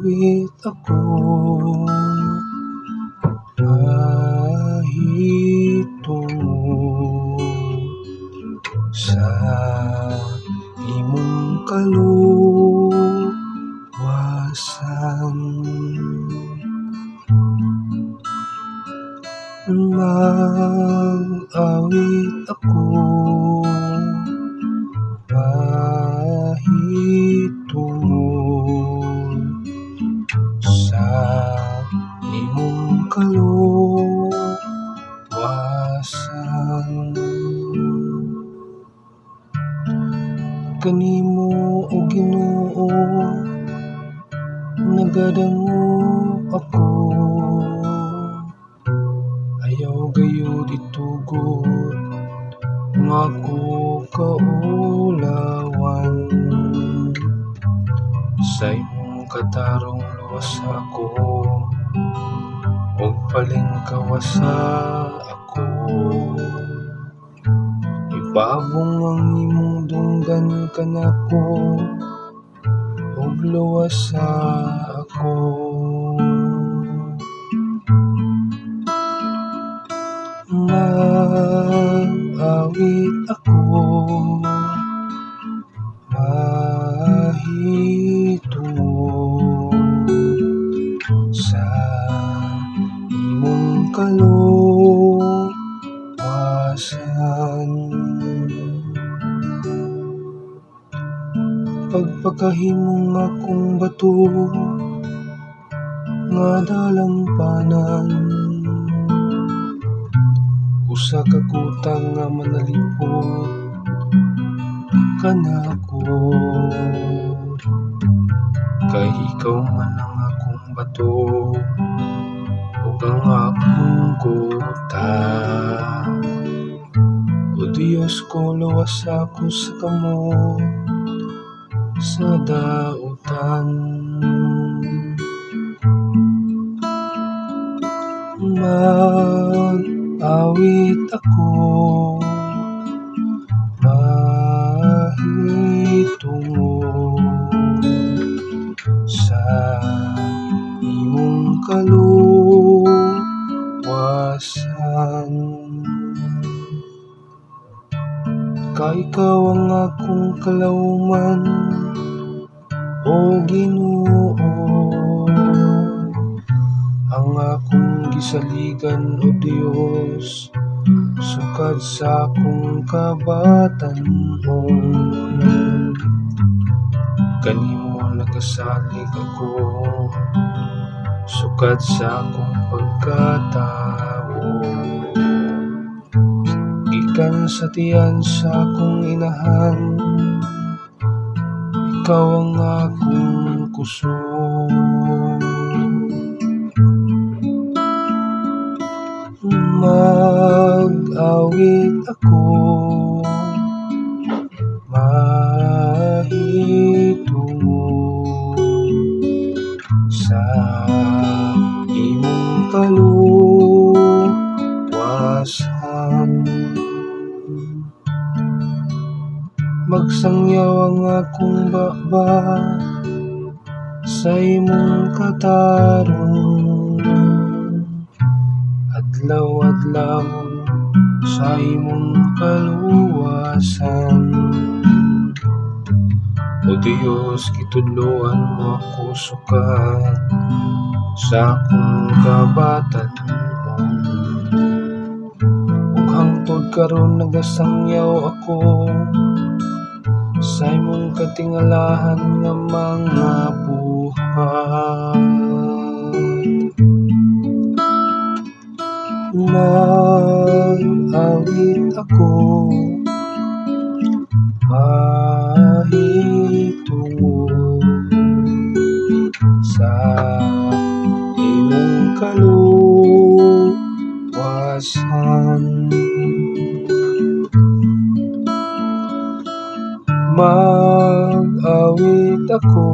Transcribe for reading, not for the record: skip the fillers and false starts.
Mag-awit ako mahitungod sa imong kaluwasan. Mag-awit ako mahitungod sa imong kaluwasan. Kanimo, o Ginoo, nagadangop ako. Ayaw gayud itugot nga ako kaulawan. Sa imong katarong luwasa ako ug palingkawasa ako. Ibabong ang imong dunggan kanako ug luwasa ako. Mag-awit ako mahitungod sa imong kaluwasan. Pagpakahimong akong bato nga dalampanan, usa ka kutang nga manalipod kanako. Kay ikaw man ang akong bato ug ang akong kuta. O Dios ko, luwas ako sa kamot sa dautan. Mag-awit ako mahitungod sa imong kaluwasan. Kay ikaw ang akong kalauman, o Ginoo, ang akong gisaligan, o Dios, sukad sa akong kabatan-on. Kanimo nagasalig ako sukad sa akong pagkatawo. Gikan sa tiyan sa akong inahan, ikaw ang akong kusog. Mag-awit ako mahitungod sa imong kaluwasan. Magsangyaw ang akong baba sa imong katarong, adlaw-adlaw sa imong kaluwasan. O Dios, gitudloan mo ako sukad sa akong kabatan-on, ug hangtod karon nagasangyaw ako sa imong katingalahan nga mga buhat. Mag-awit ako mahitungod sa imong kaluwasan. Mag-awit ako